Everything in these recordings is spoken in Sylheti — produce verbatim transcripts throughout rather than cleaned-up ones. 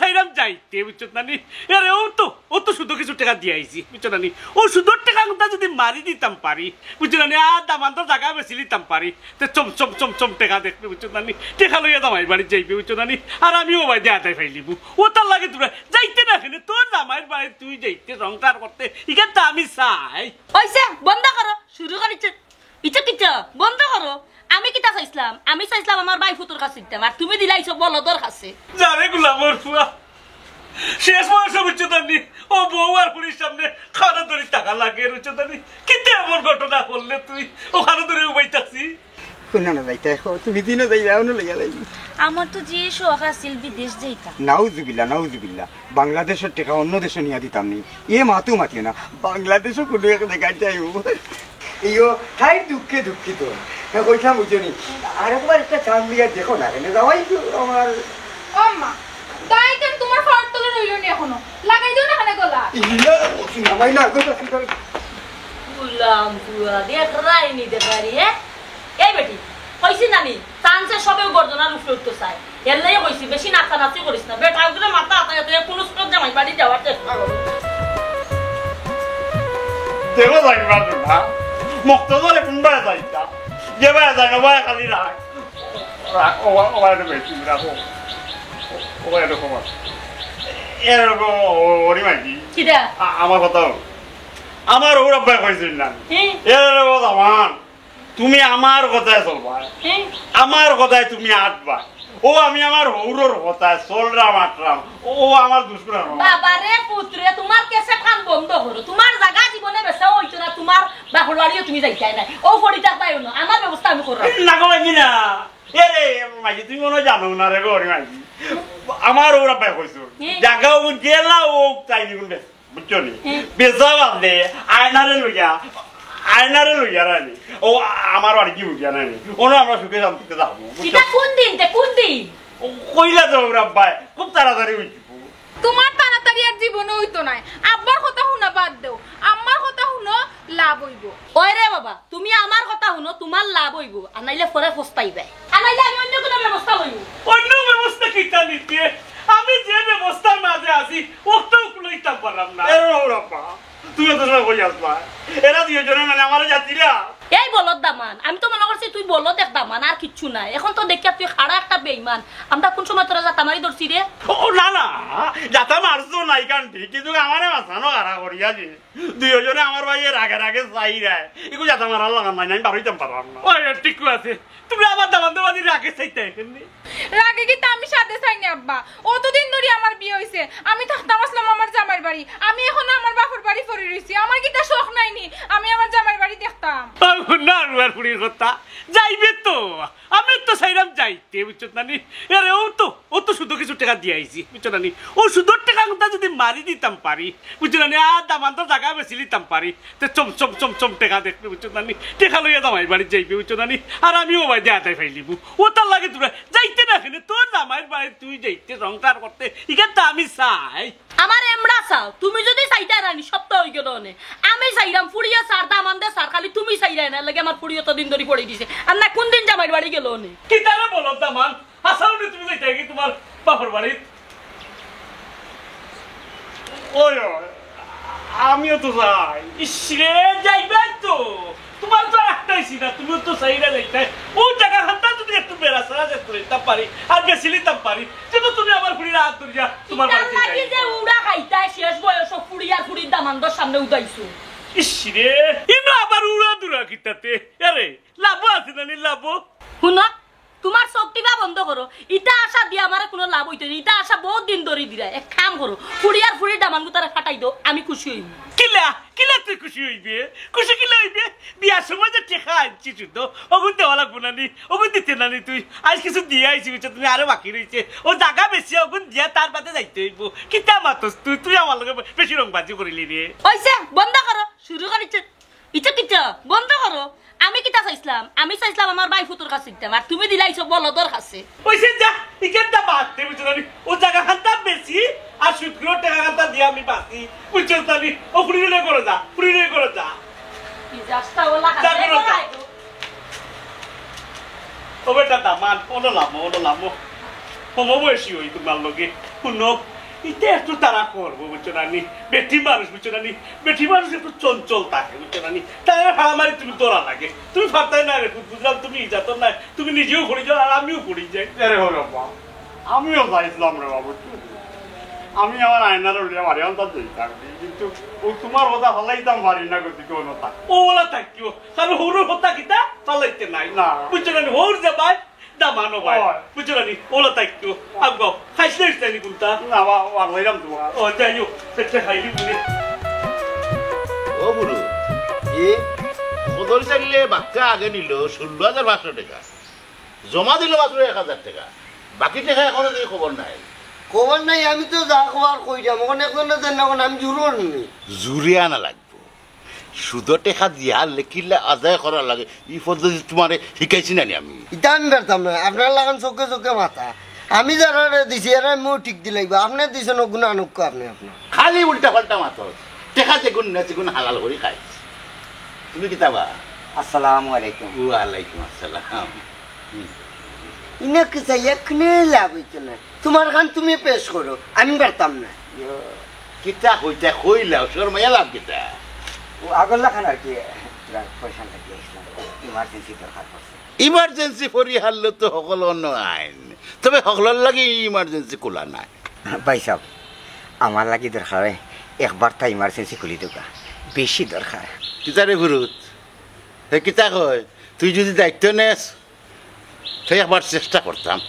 চাইরাম যাইতে, বুঝছো নানি? আরে, ও তো, ও তো সুদো কিছু টেকা দিয়া আইছি, বুঝছো নানি? ও সুদর টেকা কুনতা যদি মারি দিতাম পারি, বুঝছো নানি? আর দামান্দর জাগা বেচিলিতাম পারি, তে চম চম চম চম টেকা দেখবে, বুঝছো নানি? টেকা লইয়া দামাই বাড়ি যাইবে, বুঝছো নানি? আর আমিও বাড়িতে আদায় পাইলিবো। ও তার লাগে তোরা যাইতে না কেনে, তোর দামাইর বাড়ি তুই যাইতে সংসার করতে, ইখান তো আমি চাই। অইছে, বন্ধ করো, শুরু করিছে। ইচ্ছা কিচ্ছা, বন্ধ করো। আমি কিতা চাইছিলাম? আমি চাইছিলাম আমার ভাই ফুতুর কাছে দিতাম, আর তুমি দিলাইছো বলদর কাছে। যারে গোলামর ফুয়া, শেষ বয়সে বুঝছো তানি, ও বউ আর ফুড়ির সামনে খানো ধরি টাকা লাগে, বুঝছো তানি? কিতা এমন ঘটনা করলে তুই? ও খানো ধরে উবাই থাকছি। কোন না যাইতে, ও তুমি দিনও যাইবে, অন্য লইয়া যাইবে। আমার তো যে শখ আছিল বিদেশ যাইতাম। নাউজুবিল্লাহ, নাউজুবিল্লাহ। বাংলাদেশর টেকা অন্য দেশো নিয়া দিতাম নি। এ মাতু মাতিও না। বাংলাদেশো কোনো এক জায়গায় যাইব। ইয়ো, তাই দুঃখে দুঃখিত। হ্যাঁ, কইতাম বুঝছো নি। আরেকবার একটা চান্স দিয়া দেখো না, কেনে যাওয়াই তো আমার ও মা, তাই কেন তোমার পাওয়ার তলে রইল নি এখনো? লাগাই দিও না কেনে গলা। ইয়া, ও কি নামাই না, গো, গো, গো। গুলাম বুয়া, দেখরায়নি, দেখরায়নি, হ্যাঁ? এই বেটি, কইছি না নি, চান্সে সবেউ গর্দনার উপরে উঠতো চায়। এর লাগি কইছি, বেশি নাচানাচি করিস না। বেটা উঠলে মাথা আতায় আতায় কোনো সুরত জামাই বাড়ি যাওয়ার চেষ্টা কর। দেখো যাইবা না, মক্তদলে কোনবায় যাইতা? যে বায় যাই না, বায় খালি রাখ। রাখ, ও, ও, ও, একটু বেশি রাখো। ও, ও, একটু কম আছে। এরকম, ও, ও, ওরি মাইজি। কিটা? আ-, আমার কথা হলো, আমার ওর আব্বায় কইছিল না। হুম। এরকম আমার তুমি আমার কথায় চলবা, হ্যাঁ? আমার কথায় তুমি আটবা। ও আমি আমার হৌরর কথায় চলরাম আটরাম, ও আমার দুষ্করাম। বাবা রে পুত্রে, তোমার ক্যাসেট খান বন্ধ করো। তোমার জাগা জীবনে বেচা হইতো না, তোমার বাপর বাড়িও তুমি যাইতায় নাই। ও ফড়ি থাকবায়ও না, আমার ব্যবস্থা আমি কররাম। না গো মাইজি না, এ রে মাইজি, তুমি মনে হয় জানো না রে গো, ওরে মাইজি। আমার ওরা পায় কইছো, হ্যাঁ। জাগা ও গেলা ও তাই নিগুন বেশ। বুঝছো নি? হুম। বেচা বাদ দে, আয়নারে লইয়া, আয়নারে লইয়া রানি। ও আমার বাড়ি কি বুঝিয়া নানি? ওনো আমরা সুখে শান্তিতে থাকবো, বুঝছো? ইটা কোন দিন তে, কোন দিন? ও কইলা তো ওর আব্বায়, খুব তাড়াতাড়ি হইব। তোমার তাড়াতাড়ি আর জীবনে হইতো নায়। আব্বার কথা হুনা বাদ দেও, আম্মার কথা হুনো, লাভ হইব। ওই রে বাবা, তুমি আমার কথা হুনো, তোমার লাভ হইব, আর নাইলে পরে পস্তাইবে। আর নাইলে আমি অন্য কোনো ব্যবস্থা লইব। অন্য ব্যবস্থা কিতা নিতে? আমি যে ব্যবস্থার মাঝে আছি, ওটাও লইতাম পারলাম না। এ রে বাবা, তুমি তো সব কই আসবা। এরা দুইজনে মানে আমারে জাতিরা। এই বলদ দামান, আমি তো মনে করছি তুই বলদ এক দামান, আর কিচ্ছু নাই। এখন তো দেখিয়া তুই খাড়া একটা বেইমান। আমরা কোন সময় তোরা জাতা মারি ধরছি রে? ও, না, না, জাতা মারছো নাই কান ঠিক, কিন্তু আমারে মাথানো খাড়া করিয়া যে দুইজনে আমার ভাইয়ে রাগে রাগে চাইরায়। ইগু জাতা মারার লাগান নাই, আমি বারইতাম পারলাম না। ওই, ঠিক আছে। তুমি আমার দামান দামানি রাগে চাইতে কেনে? রাগে কিতা আমি সাথে চাইনি আব্বা। অতদিন ধরে আমার বিয়া হইছে, আমি থাকতাম আসলাম আমার জামাইর বাড়ি। আমি এখনো আমার বাপর বাড়ি পড়ি রইছি। আমার কিতা শখ নাই নি? আমি আমার জামাইর বাড়ি দেখতাম। ও, না, রুয়ার ফুড়ির কথা। যাইবে তো। আমি তো চাইরাম যাইতে, বুঝছো না নি? আরে, ও তো, ও তো সুদো কিছু টেকা দিয়া আইছি, বুঝছো না নি? ও সুদর টেকা কুনতা যদি মারি দিতাম পারি, বুঝছো না নি? আর দামান্দর জাগা বেচি লিতাম পারি, তে চম চম চম চম টেকা দেখবে, বুঝছো না নি? টেকা লইয়া দামাই বাড়ি যাইবে, বুঝছো না নি? আর আমিও বাড়ি আদায় পাইলিবো। ও তার লাগে তোরা যাইতে না কেনে, তোর দামাইর বাড়ি তুই যাইতে সংসার করতে, ইখান তো আমি চাই। আমার এমরা চাও, তুমি যদি চাইতায় রানি, সব তো হই গেল অনে। আমি চাইরাম ফুড়িয়ে চার, দামান্দে চার, খালি তুমি চাইরায় না, লাগে আমার ফুড়ি অতদিন ধরি পড়ি দিছে। আর না কোন দিন জামাইর বাড়ি গেল অনে? কিতারে বলো দামান? হাসাও নি তুমি যাইতায় কি তোমার বাপর বাড়ি? ওই, ওই, আমিও তো চাই। ইস রে, যাইবায় তো। তোমার তো আর একটাই চিন্তা, তুমিও তো চাইরা যাইতায়। ও জাগা খানটা যদি একটু বেড়া ছাড়া যে তুলিতাম পারি, আর বেশি লিতাম পারি, যেন তুমি আমার ফুড়ির হাত ধরিয়া তোমার ইতার বাড়িতে লাগি যাই। যে উড়া খাইতায় শেষ বয়স ফুড়ি আর ফুড়ির দামান্দর সামনে উদাইছো। ইস রে, ইনো আবার উড়া দুরা কিতাতে? আরে, লাভো আছে না নি লাভো? হুনো, তোমার চোখ টিপা বন্ধ করো। ইতা আশা দিয়া আমারে কোনো লাভ হইতো না। ইতা আশা বহুত দিন ধরি দিরা। এক কাম করো, ফুড়ি আর ফুড়ির দামান গুতারে ফাটাই দেও, আমি খুশি হইব। কিলা? কিলা তুই খুশি হইবে? খুশি কিলা হইবে? বিয়ার সময় যে টেকা আনছি শুদ্ধ, ওগুন দেওয়া লাগবো না নি? ওগুন দিতে না নি তুই? আজ কিছু দিয়া আইছি, বুঝছো? তুমি আরো বাকি রইছে। ও জাগা বেশি, ওগুন দিয়া তার বাদে যাইতে হইব। কিতা মাতস তুই? তুই আমার লগে বেশি রংবাজি করিলি রে। হইছে, বন্ধ করো, শুরু করিছে। ইচ্ছা কিচ্ছা, বন্ধ করো। আমি কিতা চাইছিলাম? আমি চাইছিলাম আমার ভাই ফুতুর কাছে দিতাম, আর তুমি দিলাইছো বলদর কাছে। ওই সে যা, ইখানটা বাদ দে, বুঝছো না নি? ও জাগা খানটা বেশি, আর শুক্র টেকা খানটা দিয়া আমি বাঁচি, বুঝছো না নি? ও ফুড়ি লই করে যা, ফুড়ি লই করে যা। কি যাসটা ওলা যা, হাতে করে যা। করাই তো। ও বেটা, দামান, ওনো লামো, ওনো লামো। কম বয়সী হই তোমার লগে। হুনো, ইতা একটু তারা করবো, বুঝছো না নি? বেটি মানুষ, বুঝছো না নি? বেটি মানুষ একটু চঞ্চল থাকে, বুঝছো না নি? তারে হামারি তুমি ধরা লাগে। তুমি পারতায় না রে পুত, বুঝলাম তুমি ইজাতর নায়, তুমি নিজেও পড়ি যাও আর আমিও পড়ি যাই। আরে হো রে বাবা, আমিও যাইছিলাম রে বাবু, আমি আমার আয়নার উলিয়া বাড়ি আনতাম যাইতাম, কিন্তু ও তোমার কথা ফালাইতাম পারি না গতি কোনো তা। ও ওলা থাকিও, কারণ হৌরর কথা কিতা ফালাইতে নাই। না। বুঝছো না নি? হৌর যে ভাই, দামানো ভাই। ওই। বুঝছো না নি? ওলা থাকিও, আগাও, খাইছ না ইসলানি কোনটা? না, বা-, বার হইলাম তোমার। ও, যাই হোক, পেটটা খাইলি বলে। ও বুরু, জি? কদর চাইলে বাক্কা আগে নিল ষোলো হাজার পাঁচশো টাকা। জমা দিল মাত্র এক হাজার টাকা। বাকি টাকা এখনো দেখি খবর নাই। খবর নাই, আমি তো যা খবর কইলাম, ওখানে একজনে দেন না, ওখানে আমি জুরুর নি। জুরিয়া না লাগবো। সুদর টেকা দিয়া লেখিলে আদায় করা লাগে, ই পদ্ধতি তোমারে শিখাইছি না নি আমি? ইতা আমি পারতাম না, আপনার লাখান চোখে চোখে মাথা। আমি যারারে দিছি, এরা আমিও ঠিক দিলাইবা। আপনি দিছেন, ওগুন আনুক্কা আপনি আপনার। খালি উল্টা পাল্টা মাতো। টেকা যেগুন না, সেগুন হালাল করি খাই। তুমি কিতা বা? আসসালামু আলাইকুম। ওয়ালাইকুম আসসালাম। হুম। ইনো কিতা এখনে লাভ হইতো না। তোমার খান তুমি পেশ করো, আমি পারতাম না। কিতা কইতা কইলাও, শরমাইয়া লাভ কিতা? ও আগর লাখান আর কি, তোরা পয়সা লাগিয়ে আসলাম, ইমার্জেন্সি দরকার পড়ছে। ইমার্জেন্সি পরিহারলো তো হকল অন্য আইন, তবে হকলর লাগি ইমার্জেন্সি খোলা নাই। ভাই সাহেব, আমার লাগি দরকার হয়, একবার তা ইমার্জেন্সি খুলি দেউকা, বেশি দরকার। কিতা রে ফুরুত, হে কিতা কয়? তুই যদি দায়িত্ব নেস, তে একবার চেষ্টা করতাম।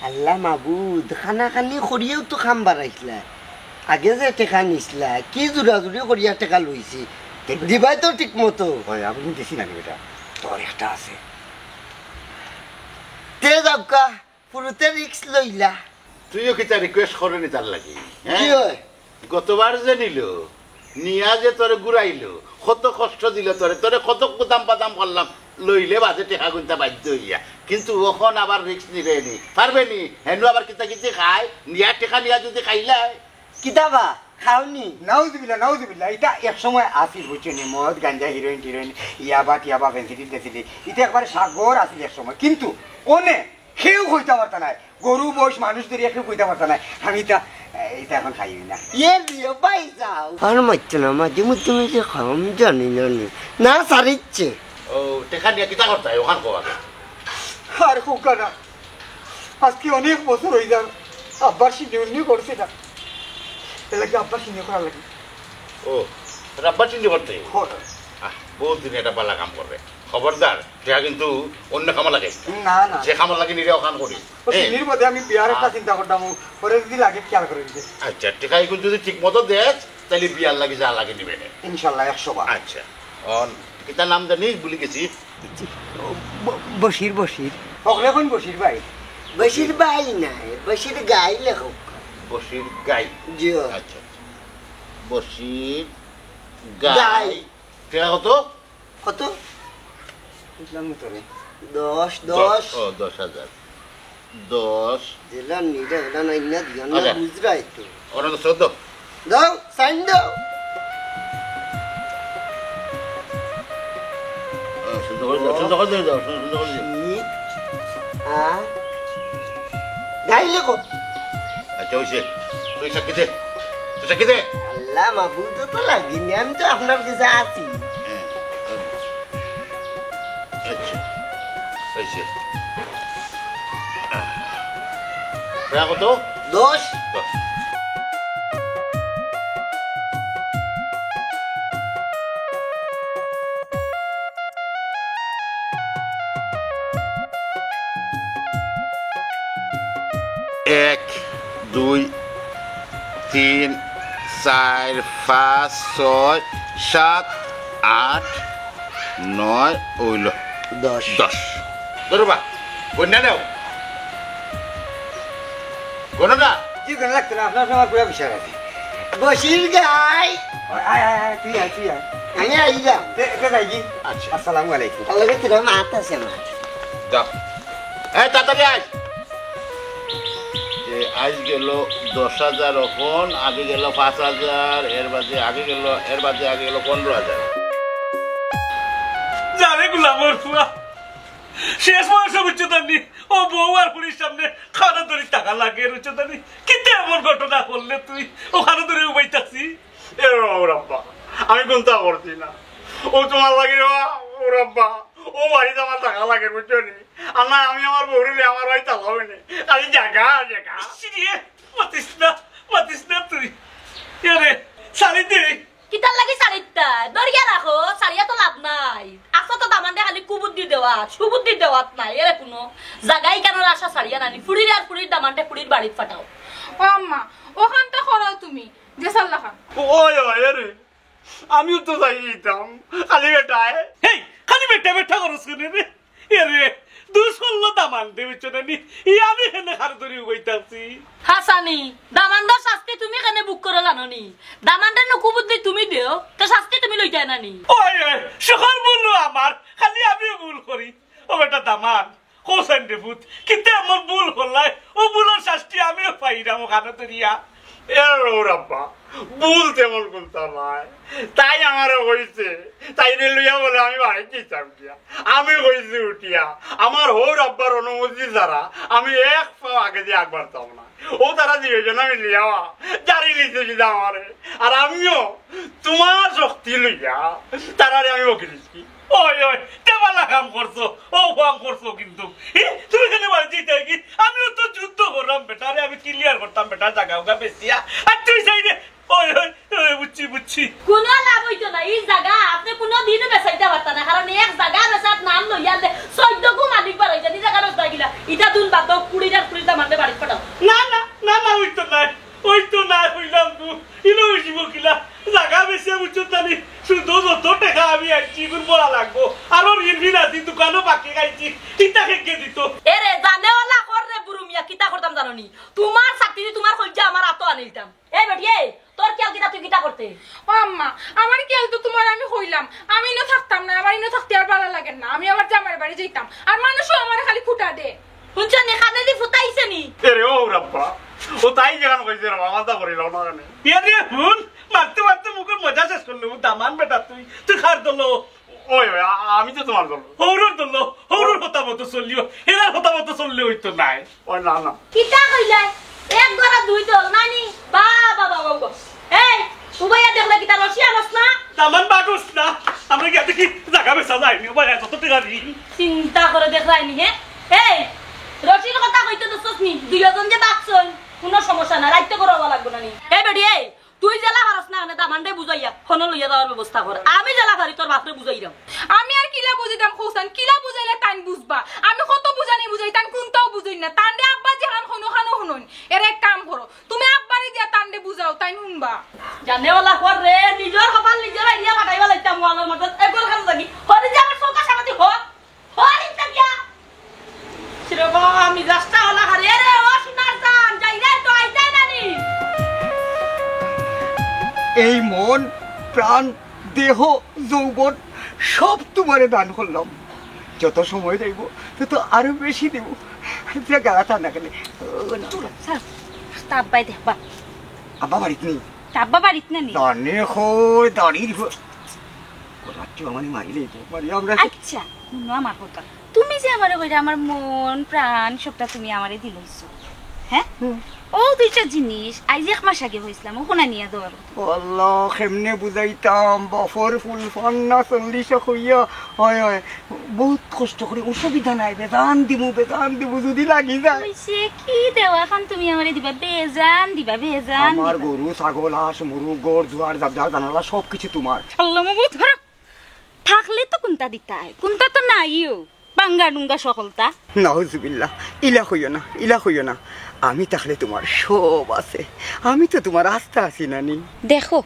আল্লাহ মাবুদ, খানাখানি করিয়াও তো কাম বাড়াইছলা। আগে যে টেকা নিছলা, কি জুরাজুরি করিয়া টেকা লইছি। দিবায় তো ঠিক মতো। ওই, আমি দিছি না নি বেটা, তোর একটা আছে। তে যাউক্কা, ফুরুতে রিস্ক লইলা। তুইও কিতা রিকোয়েস্ট করে নি তার লাগি, হ্যাঁ? কি হয়? গতবার যে নিল, নিয়া যে তোরে ঘুরাইলো, কত কষ্ট দিল তোরে, তোরে কত কুদাম বাদাম করলাম, লইলে বাদে টেকা গুনতা বাধ্য হইয়া। কিন্তু অখন আবার রিস্ক নিবে নি, পারবে নি? হেনু আবার কিতা কিতি খায়, নিয়া টেকা নিয়া যদি খাইলায়। কিতা বা, খাওনি? নাউজুবিল্লাহ, নাউজুবিল্লাহ। ইতা এক সময় আছিল, বুঝছো নি? মদ, গাঞ্জা, হিরোইন টিরোইন, ইয়াবা টিয়াবা, ফেন্সিডিল টেন্সিডিল। ইতা একবারে সাগর আছিল এক সময়। কিন্তু অনে কেউ কইতা পারতা নায়। গরু, মহিষ, মানুষ ধরিয়া কেউ কইতা পারতা নায়। আমি ইতা, ইতা এখন খাই না। ইয়ে দিও, ভাই যাও। আর মারছে না, মাঝে মধ্যে আমি যে খাম জানি না নি। না, সারিচ্ছে। ও, টেকা নিয়া কিতা করতা, অখান কও আগে। আর কউক্কা না। আজকে অনেক বছর হই যার। আব্বার সিন্নি উন্নি করছে না। এর লাগি আব্বার সিন্নি করার লাগি। ও, তোর আব্বার সিন্নি করতে? হয়। আহ, বহুত দিন এটা বালা কাম করবে। খবরদার, টেকা কিন্তু অন্য কামো লাগাইস না। না, না। যে কামো লাগে নিরে অখান করি। ও, হ্যাঁ। সিন্নির মধ্যে আমি বিয়ার একটা আহ। চিন্তা করতাম, ও, পরে যদি লাগে খেয়াল করে দিতে। আচ্ছা, টেকা এখন যদি ঠিক মতো দেস, তাইলে বিয়ার লাগি যা লাগে নিবে নে। ইনশাল্লাহ, একশো বার। আচ্ছা, অন, কিতা নাম জানি? ভুলি গেছি। ব-, বশির, বশির। হকলে কইন বশির ভাই। বশির ভাই নায়, বশির গাই লেখক। বশির গাই। জি। আচ্ছা। বশির গাই। গাই। টেকা কত? কত? বুঝলাম না তো রে। দশ, দশ। দশ, ও, দশ হাজার। দশ। দিলাম নি রে, ওটা না ইন্না দিও না, আচ্ছা। বুঝরাই তো। ওরা তো চোদ্দ। দাও, সাইন দাও। হ্যাঁ, সুন্দর করে দাও, সুন্দর করে দাও, সুন্দর, সুন্দর করে দাও। কি? আ? গাইলে কো? আচ্ছা, ওই সে, তুই সাক্ষী দে, তুই সাক্ষী দে। আল্লাহ মাবুদ তো লাগিনি, আমি তো আপনার কাছে আছি। হ্যাঁ, হ্যাঁ। আচ্ছা, ওই সে। টেকা কত? দশ। দশ। এক, দুই, তিন, চাইর, পাঁচ, ছয়, সাত, আট, নয়, অইলো দশ। দশ। ধরো বা, গণনা নেও। গণনা? জি, গণনা লাগতো না, আপনার সঙ্গে পুরা বিচার আছে। বশির গাই। আয়, আয়, আয়, তুই আয়, তুই আয়। আমি আইলাম। কে, কে যাই কি? আচ্ছা। আসসালামু আলাইকুম। ওয়ালাইকুম সালাম, মাত আছে, মাত। যাও। এই, তাড়াতাড়ি আয়। এ, আইজ গেল দশ হাজার, অখন আগে গেল পাঁচ হাজার, এর বাদে আগে গেল, এর বাদে আগে গেল পনেরো হাজার। যা রে গোলামর ফুয়া, শেষ বয়সে বুঝছো তানি, ও বউ আর ফুড়ির সামনে কানো ধরি থাকা লাগে, বুঝছো তানি? কিতা এমন ঘটনা করলে তুই, ও কানো ধরি উবাই থাকছি? এ রে বাবা, ও রাব্বা, আমি কুন্তা করছি না। ও তুমার লাগি রে বাবা, ও রাব্বা, ও বাড়িত আমার থাকা লাগে, বুঝছো নি? আর না, আমি আমার বউরে লইয়া আমার বাড়িত থাকতাম অইনে। খালি জাগা, জাগা। ইস রে, মাতিস না, মাতিস না তুই। এ রে, ছাড়ি দে। কিতার লাগি ছাড়িতা? ধরিয়া রাখো, ছাড়িয়া তো লাভ নাই। আছো তো দামান্দে খালি কুবুদ্ধি দেওয়া, সুবুদ্ধি দেওয়াত নাই। এরে কুনু জাগাই কেন আশা ছাড়িয়া নানি? ফুড়ির আর ফুড়ির দামান্দে ফুড়ির বাড়িত ফাটাও। ও আম্মা, অখানতা করো তুমি, যে সাল্লা খান। ওই, ওই, এ রে, আমিও তো যাইতাম, খালি বেটায়। হেই, খালি বেটা বেটা করস কেনে রে? এ রে, দুষ করলো দামান্দে, বুঝছো না নি? ই আমি কেনে কানো ধরি উবাই থাকছি? হাছানি, দামান্দর শাস্তি তুমি কেনে ভোগ করো জানো নি? দামান্দর নু কুবুদ্ধি তুমি দেও, তে শাস্তি তুমি লইতায় না নি? ওই, ওই, সকল ভুল আমার, খালি আমিও ভুল করি। ও বেটা দামান্দ, কও চাইন রে পুত, কিতা এমন ভুল করলায়? ও ভুলর শাস্তি আমিও পাইরাম অখানো ধরিয়া। এ রে বাবা, ভুল তেমন কুন্তা নাই। তাই আমারে কইছে, তাইরে লইয়া বলে আমি বাড়িত যাইতাম গিয়া। আমি কইছি উঠিয়া, আমার হউর আব্বার অনুমতি ছাড়া আমি এক পাও আগেদি আগাইতাম না। ও তারা দুইজনে মিলিয়া জারি লিছে কিতা আমারে। আর আমিও তুমার শক্তি লইয়া তারারে আমি বকি দিছি। ওই, ওই, তে ভালা কাম করছো, ও কাম করছো কিন্তু। ই, তুমি কেনে বাড়িত যাইতায় কি? আমিও তো যুদ্ধ কররাম বেটারে, আমি clear করতাম বেটার জাগা উগা বেচিয়া। আর তুই চাইরে, ওই, ওই, ওই, বুঝছি, বুঝছি। কুনু লাভ অইতো না, ই জাগা আপনে কুনু দিনও বেচাইতা পারতা না, কারণ এক জাগা বেচাত নাম লইয়া দে, চৌদ্দ গু মালিক বারইতা, ই জাগা বেচতা কিলা? ইতা দুন বাদ দেও, ফুড়ির আর ফুড়ির দামান্দে বাড়িত ফাটাও। না, না, না, না, অইতো নায়, অইতো নায়, কইলাম তো। ইনো অইযিবো কিলা? জাগা বেচিয়া বুঝছো তানি? শুধু যত টেকা আমি আনছি, ইগুন ভরা লাগবো। আরো ঋণ ফিন আছি, দোকানও বাকি খাইছি। ইতা কে কে দিত? এরে, জানে ওলা কর রে বুরু মিয়া, কিতা করতাম জানো নি? তুমার ছাতিদি তুমার কইলজা আমার আতো আনিলতাম। এ বেটি, এ, তোর খিয়াল কিতা, তুই কিতা করতে? ও আম্মা, আমার খিয়াল তো তুমার আমি কইলাম, আমি ইনো থাকতাম না, আমার ইনো থাকতে আর ভালা লাগের না, আমি আবার জামাইর বাড়ি যাইতাম। আর মানুষও আমারে খালি খুটা দে। হুনছো নি, কানেদি ফুটাইছে নি? এ রে, ও রাব্বা, ও তাই যেখান কইছে রে, আমার তা করিল না কেনে? এ রে, হুন, মারতে মারতে মুখর মজা শেষ করলে, ও দামান বেটা তুই, তুই কার দলো? ওই, ওই, আ-, আমি তো তুমার দলো। হউরর দলো, হউরর কথা মতো চলিও, এরার কথা মতো চললে অইতো নায়। ওই না, না। কিতা কইলে? এক ঘরে দুই দল, নানি? বাবা, বাবা, বাবা। এই, উবাইয়া দেখলে কিতা রশি আনস না? দামান বাগস না, আমরা গিয়া দেখি জাগা বেচা যায়নি, উবাইয়া যত টেকা ঋণ। চিন্তা করে দেখলায়নি, হে? এই, রশির কথা কইতে দোষ নি, দুইজন যে বাগছইন, কুনু সমস্যা না, রাইতে করে হওয়া লাগবো না নি। এই বেটি, এই, তুই যেলা পারস না, আনে দামানরে বুঝাইয়া, হনো লইয়া যাওয়ার ব্যবস্থা কর। আমি যেলা পারি, তোর বাপরে বুঝাইরাম। আমি আর কিলা বুঝাইতাম কও চাইন, কিলা বুঝাইলে তাইন বুঝবা? আমি কত বুঝানি বুঝাই, তাইন কুনটাও বুঝইন না। তানরে আব্বা যেখান কইন, অখানউ হুনইন। এরে এক কাম করো, তুমি আব্বারে দিয়া তানরে বুঝাও, তাইন হুনবা। জানে ওলা কর রে, নিজর কপাল নিজর আইয়া ফাটাইবা লাগতাম ওয়ালর মাঝে। এগুর খান লাগি। হরি যে আমার চৌকার সামনে হক। হরি তে গিয়া। শ্রীবাবা, আমি রাস্তা ওলা হারে রে, ও সোনার জান, যাই রে, তো আইতাই নানি। এই মন, প্রাণ, দেহ, যৌবন সব তুমারে দান করলাম। যত সময় যাইবো, তত আরো বেশি দেব। যে গালাটা না গেলে, ও না। স্যার, তা আব্বাই দেখবা। আব্বা বাড়িত নেই। তা আব্বা বাড়িত না নি? দানে খই, দাড়ির খই। ওরা তো আমারে মারি লইবো, মারি আমরা আচ্ছা, হুনো আমার কথা। তুমি যে আমারে কইরা আমার মন, প্রাণ সবটা তুমি আমারে দিলাইছো। হ্যাঁ? হুম। ও দুইটা জিনিস আইজ এক মাস আগে কইছলাম, অখন আনিয়া দেওয়ার কথা। ও আল্লাহ, কেমনে বুঝাইতাম, বাপর ফুল ফান্না চল্লিশ কইয়া, হয়, হয়, বহুত কষ্ট করি, অসুবিধা নাই, বেজান দিমু, বেজান দিমু, যদি লাগি যায়। কইছে কি দেওয়া খান তুমি আমারে দিবা, বেজান দিবা, বেজান আমার দিবা। গরু, ছাগল, হাঁস, মুরগ, ঘর, দুয়ার, জাবজা, জানালা সব কিছু তুমার। আল্লাহ মাবুদ, ধরো। থাকলে তো কুনটা দিতায়, কুনটা তো নাইও। বাঙ্গা ডুঙ্গা সকলতা। নাউজুবিল্লাহ, ইলা কইও না, ইলা কইও না। আমি থাকলে তুমার সব আছে, আমি তো তুমার আস্তা আছি নানি। দেখো,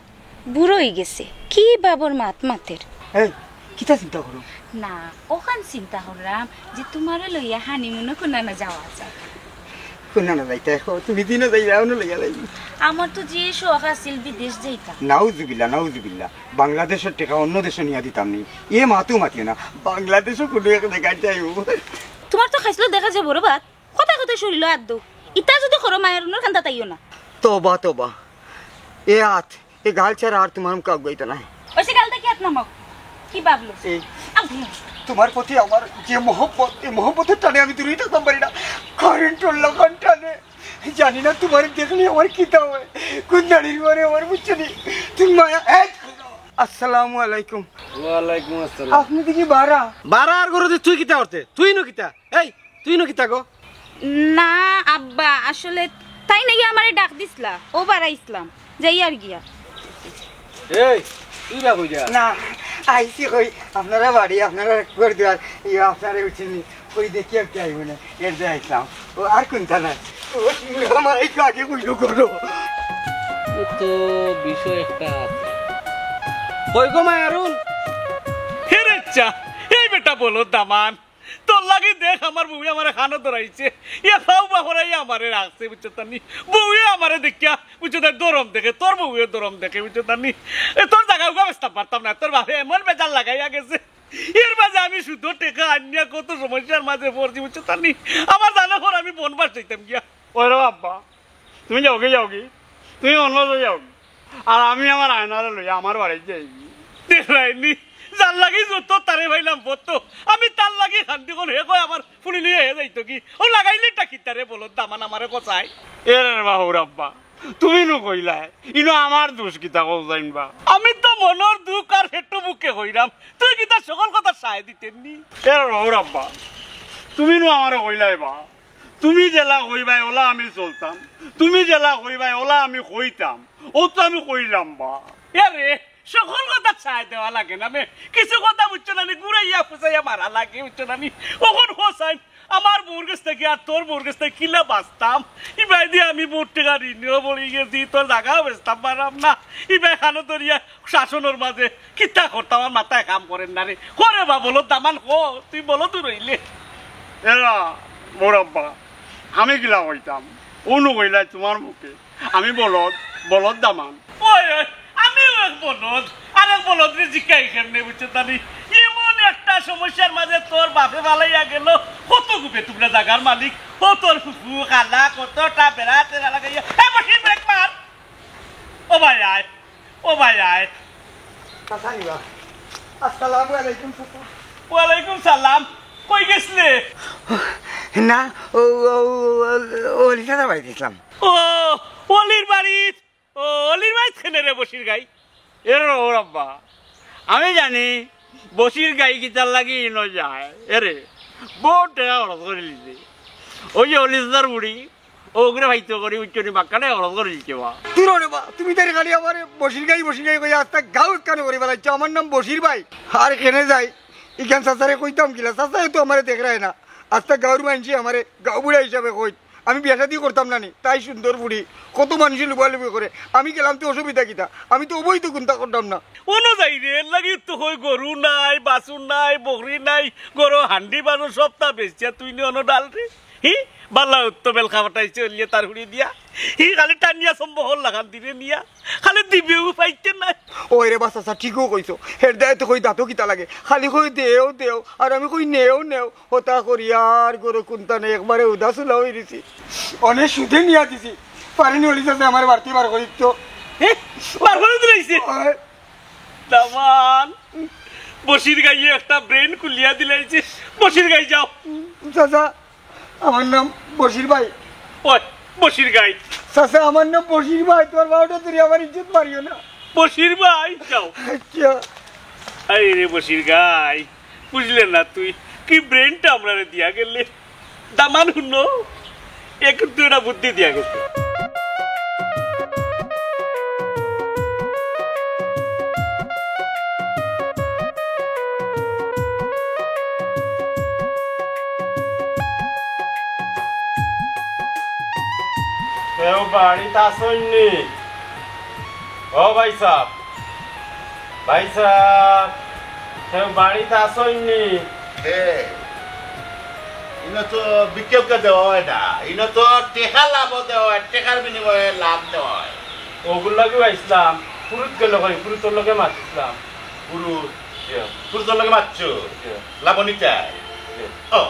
বুড়ো অই গেছে, কি বাবর মাত মাতের। এই, কিতা চিন্তা করো? না, অখান চিন্তা করলাম যে তুমারে লইয়া হানিমুনো কুনানো যাওয়া যায়। কুনানো যাইতা, তুমি দিনও যাইবা, অনো লইয়া যাইবি। আমার তো যে শখ আছিল বিদেশ যাইতাম। নাউজুবিল্লাহ, নাউজুবিল্লাহ। বাংলাদেশর টেকা অন্য দেশো নিয়া দিতাম নি। এ মাতু মাতিও না। বাংলাদেশো কুনু এক জাগাত যাইবো। তুমার তো খাইছলো দেখা যায় বড় ভাত। কথায় কথায় শরীলো আত দেও। ইতা যদি করো মায়ের উনুর কান্দাত আইও না। তবা, তবা। এ আত, এ গাল ছাড়া আর তুমার মুখে আগুয়াইতো নায়। ওই সে গালটা কি আত নামাও? কি ভাবলো? এই। আগুয়াও। তোমার প্রতি আমার যে মহব্বত, এই মহব্বতের টানে আমি দূরেই থাকতাম পারি না। কারেন্টর লাখান টানে। জানি না তোমারে দেখলে আমার কিতা অয়, কোন নাড়ির মারে আমার, বুঝছো নি? তুমি মায়া, এই, আসসালামু আলাইকুম। ওয়ালাইকুম আসসালাম। আপনি দেখি বারা। বারা আর গরু দি তুই কিতা করতে? তুই নু কিতা? এই, তুই নু কিতা গো? না আব্বা, আসলে তাইন আইয়া আমারে ডাক দিছলা, অউ বারাইছলাম, যাইয়ার গিয়া। এই, তুই বা কই যা? না, আইছি কই, আপনারা বাড়ি, আপনারা ঘর দুয়ার, ইয়া, আপনারা উঠিনি, কই দেখি আর কি আইব না, এর যে আইছলাম। ও আর কোনটা নাই? ও, আমার এই কাকে কইলো করো। ও তো বিষয় একটা আছে। কই গো মায়ারুন? হে রে চা, এই বেটা বলদ দামান। তোর লাগি দেখ আমার বউয়ে আমারে খানো ধরাইছে। ইয়া ফাউ বা করাইয়া আমারে রাখছে, বুঝছো তানি? বউয়ে আমারে দেখিয়া, বুঝছো তানি, দরম দেখে, তোর বউয়ে দরম দেখে, বুঝছো তানি? এ, তোর জাগা উগা বেচতাম পারতাম না, তোর বাপে এমন বেজার লাগাইয়া গেছে। এর মাঝে আমি শুধু টেকা আনিয়া কত সমস্যার মাঝে পড়ছি, বুঝছো তানি? আমার জানা পর আমি বনবাস যাইতাম গিয়া। ওই রে আব্বা, তুমি যাওগি, যাওগি, তুমি বনবাস যাওগি, আর আমি আমার আয়নারে লইয়া আমার বাড়িত যাইগি। দেখরায়নি, যার লাগি যত তারে পাইলাম বত, আমি তার লাগি খান্দি কোন হে কয় আমার ফুলি লইয়া হে যাইতো কি? ও লাগাইলে টাকি তারে বলদ দামান আমারে কচাই। এ রে বাহুর আব্বা, তুমি নু কইলায়, ইনো আমার দোষ কিতা কও জাইন বা? আমি তো মনর দুখ আর হেট্টু বুকে কইরাম, তুই কিতা সকল কথা সায় দিতে নি? এ রে বাহুর আব্বা, তুমি নু আমারে কইলায় বা, তুমি যেলা কইবায় ওলা আমি চলতাম, তুমি যেলা কইবায় ওলা আমি কইতাম, ও তো আমি কইলাম বা। এ রে, সকল কথা ছাই দেওয়া লাগে না বে, কিছু কথা বুঝছো না নি, ঘুরাইয়া ফুসাইয়া মারা লাগে, বুঝছো না নি? অখন হোসাইন, আমার বউর গেছ থাকি আর তোর বউর গেছ থাকি কিলা বাঁচতাম? ইবায় দিয়া আমি বউর টেকা ঋণেও পড়ি গেছি, তোর জাগাও বেচতাম পারলাম না। ইবায় খানো ধরিয়া শাসনর মাঝে কিতা করতাম, আমার মাথায় কাম করের না রে। করে বা বলদ দামান ক, তুই বলদ রইলে। এরা, বড় আব্বা, আমি কিলা কইতাম? অনু কইলাই তোমার মুখে। আমি বলদ, বলদ দামান। ওই, ওই, আমিও এক বলদ, আর এক বলদ রে জিকাই কেমনে, বুঝছো তানি? এমন একটা সমস্যার মাঝে তোর বাপে ফালাইয়া গেল, কত গুপে তোমরা জাগার মালিক, ও তোর ফুফু, খালা, কতটা বেড়া টেরা লাগাইয়া, এ বসি ব্রেক মার। ও ভাই আয়, ও ভাই আয়। চাচা নিবা। আসসালামু আলাইকুম চাচা। ওয়ালাইকুম সালাম। কই গেছলে? না, ও, ও, ও, ও, অলি চাচার বাড়িত গেছলাম। ও, অলির বাড়িত? ও, অলির বাড়িত কেনে রে বসির গাই? এ রে ও আব্বা, আমি জানি বসির গাই কিতার লাগি ইনো যায়। এরে, বউত টেকা খরচ করিলিছে। ওই যে অলি চাচার বুড়ি, অগুরে ফাইতো করি, উচ্চনি বাক্কাটা খরচ করি দিতে বা। দূর রে বা, তুমি তাইর খালি আমারে বসির গাই, বসির গাই কইয়া আস্তা গাঁও একখানো করি ফালাইছো। আমার নাম বসির ভাই। আর কেনে যাই, ইখান চাচারে কইতাম কিলা? চাচায় তো আমারে দেখরায় না। আস্তা গাঁওর মানষে আমারে গাঁও বুড়া হিসাবে কইত। আমি বিয়া শাদি করতাম না নি, তাই সুন্দর বুড়ি। কত মানষে লুবালুবি করে। আমি গেলাম তো অসুবিধা কিতা? আমি তো অবৈধ কুন্তা করতাম না। অনো যাই রে, এর লাগি তো কই গরু নাই, বাছুর নাই, বকরি নাই, গরু হান্ডি বাছুর সবতা বেচিয়া তুই নি অনো ডাল রে। হি? বালা উত্তম বেলকা ফাটাইছে অলিয়ে তার হুড়ি দিয়া। হি খালি টানিয়া সম্বহর লাখান দিরে নিয়া। খালি দিবেও পাইতে নাই। ওই রে বা চাচা, ঠিকও কইছো। হের দায় তো কই দাঁতও কিতা লাগে। খালি কই দেও, দেও। আর আমি কই নেও, নেও। হতা করি আর গরু কুন্তা নেই, একবারে উদাস উলা হই দিছি। অনেক সুদে নিয়া দিছি। পারিনি অলি চাচা আমার বাড়তি বার করি তো। হে? বার করে দিলাইছে? ওই। দামান। বসির গাইয়ে একটা ব্রেন খুলিয়া দিলাইছে। বসির গাই যাও। চাচা, আমার নাম বশির ভাই। ওই, বশির গাই। চাচা, আমার নাম বশির ভাই, তোমার বারোটা ধরে আমার ইজ্জত মারিও না। বশির ভাই, যাও। আচ্ছা। আরে রে বশির গাই, বুঝলে না তুই কি ব্রেনটা আমরারে দিয়া গেলে? দামান হুনো, একটু একটা বুদ্ধি দিয়া গেছে। কেউ বাড়িত আছইননি? ও ভাই সাহেব, ভাই সাহেব, কেউ বাড়িত আছইননি? হে, ইনো তো ভিক্ষুকরে দেওয়া হয় না, ইনো তো টেকা লাভ দেওয়া হয়, টেকার বিনিময়ে লাভ দেওয়া হয়। ওগুর লাগিও আইছলাম, ফুরুত গেল কই, ফুরুতর লগে মাতিছলাম। ফুরুত? জি। ফুরুতর লগে মাতছো? জি। লাভ নিতায়? জি। ও,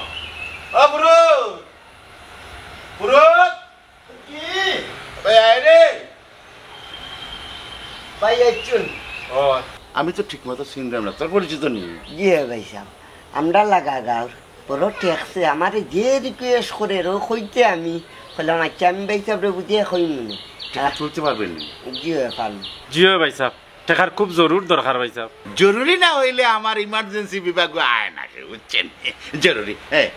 ও ফুরুত! ফুরুত! কি? ভাই, আয় রে। ভাই, আইছুন। ও, আমি তো ঠিক মতো চিনলাম না, তোর পরিচিত নেই। জি হ্যাঁ ভাই সাহেব, আমরা লাগা গাঁওর বড় ঠেকছে, আমারে যে রিকোয়েস্ট করের, ও কইতে আমি কইলাম, "আচ্ছা, আমি ভাইসাবরে বুঝিয়া কইমু নে।" টেকা তুলতে পারবেন নি? জি অয়, পারমু। জি অয় ভাইসাব, টেকার খুব জরুর দরকার ভাইসাব। জরুরি না অইলে আমার ইমার্জেন্সি বিভাগ আয় না রে, বুঝছইন? জরুরি, হ্যাঁ।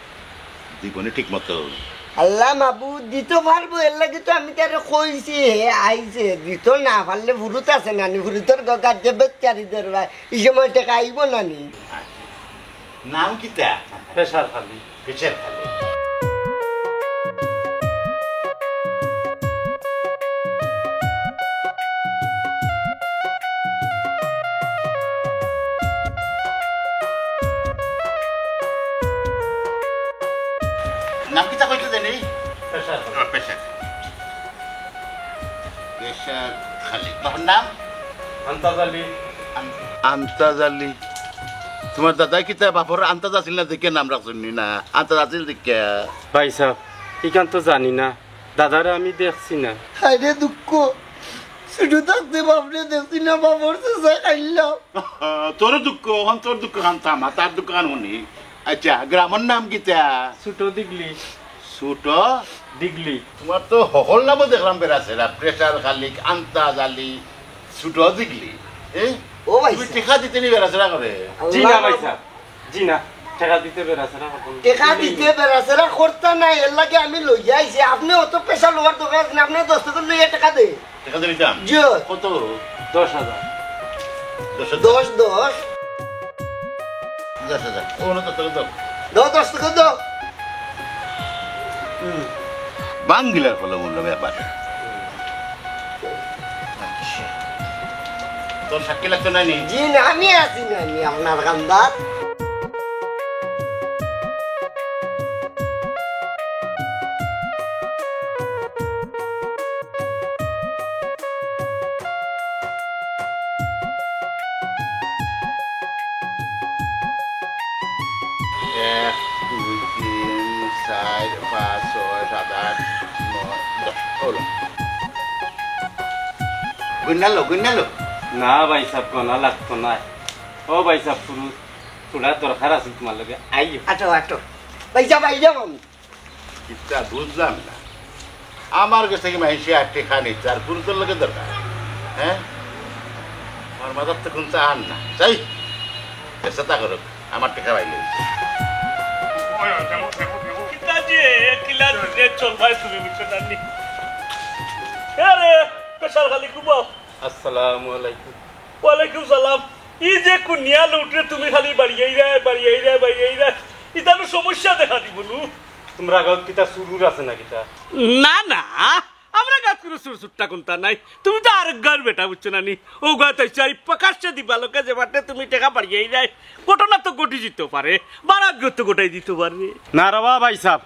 দুই বনে ঠিক মতো। আল্লাহ মাবুদ দিতো পারবো, এরলাগি তো আমি তারে কইছি, হে আইছে। দিতো না পারলে ফুরুত আছে না নি, ফুরুতর গগার যে বেচারি দরবার, ই সময় টেকা আইবো না নি। নাম কিতা? পেশার খালি। পেশার খালি। নাম কিতা কইতে জানি? পেশার খালি। ও, পেশার। পেশার খালি। বাপর নাম? আন্তাজ আলী। আন-, আন্তাজ আলী। তুমার দাদায় কিতা বাপর আন্তাজ আছিল না দেখিয়া নাম রাখছইন নি না? আন্তাজ আছিল দেখিয়া। ভাইসাব, ইখান তো জানি না। দাদারে আমি দেখছি না। হায়রে দুঃখ, ছুটো থাকতে বাপরে দেখছি না, বাপর চেঁচা খাইলাম। তোরও দুঃখ, অখন তোর দুঃখখান থামা, তার দুঃখখান হুনি। আচ্ছা, গ্রামর নাম কিতা? ছুটো দিগলি। ছুটো? দিগলি। তুমার তো হকল নামও দেখলাম বেড়াছেড়া, পেশার খালি, আন্তাজ আলী, ছুটো দিগলি। এ? ও ভাই তুমি সাহেব। টেকা দিতে নি বেড়াছেড়া করে? জি না আল্লাহ ভাইসাব, জি না, টেকা দিতে বেড়াছেড়া করতাম। টেকা দিতে বেড়াছেড়া করতা না, এরলাগি আমি লইয়া আইছি। আপনে অত পেশা লওয়ার দরকার আছে না, আপনে দশ টেকা লইয়া টেকা দে। টেকা দিতাম? জি। কত? দশ হাজার। দশ হাজার? দশ, দশ। দশ হাজার। ও, না, দশ টেকা দাও। দাও, দশ টেকা দাও। হুম। বাঙ্গিলার ফলে মূল্য ব্যাপার। আচ্ছা। তোর সাক্ষী লাগতো না নি? জি না, আমি আছি না নি আপনার কান্দাত। এক, দুই, তিন, চাইর, পাঁচ, ছয়, সাত, আট, নয়, দশ। হলো। গুন্নালো, গুন্নালো। না ভাইসাব, গনা লাগতো না। ও ভাইসাব, ফুরুত, থুড়া দরকার আছিল তুমার লগে। আইও। আটো, আটো। ভাইসাব, আইলাম আমি। কিতা বুঝলাম না, আমার গেছ থাকি মাইনষে আর টেকা নিতা, আর ফুরুতর লগে দরকার, হ্যাঁ? আমার মাথাত তো কুন্তা আর না, যাই, ব্যবস্থা করউক, আমার টেকা পাইলে অইছে। কিতা যে, কিলা দিনে চলবায় তুমি বুঝছো না নি? আরে, পেশার খালি ঘুমাও। আসসালামু আলাইকুম। ওয়ালাইকুম সালাম। ই যে কুনিয়া লুটরে তুমি খালি বাড়িয়াইরায়, বাড়িয়াইরায়, বাড়িয়াইরায়। ইতা তো সমস্যা দেখা দিবো নু। তুমরা গাঁওত কিতা চুরুর আছে না কিতা? না, না, আমরা গাঁওত কুনু চুর-চুট্টা কুন্তা নাই। তুমি তো আরক গাঁওর বেটা, বুঝছো না নি? অউ গাঁওত আইছো, আর ই প্রকাশ্যে দিবালোকে যে বাটে তুমি টেকা বাড়িয়াইরায়। ঘটনা তো ঘটি যিতো পারে, বারাক গাঁওত তো ঘটাই দিতো পারে। না রে বা ভাইসাব,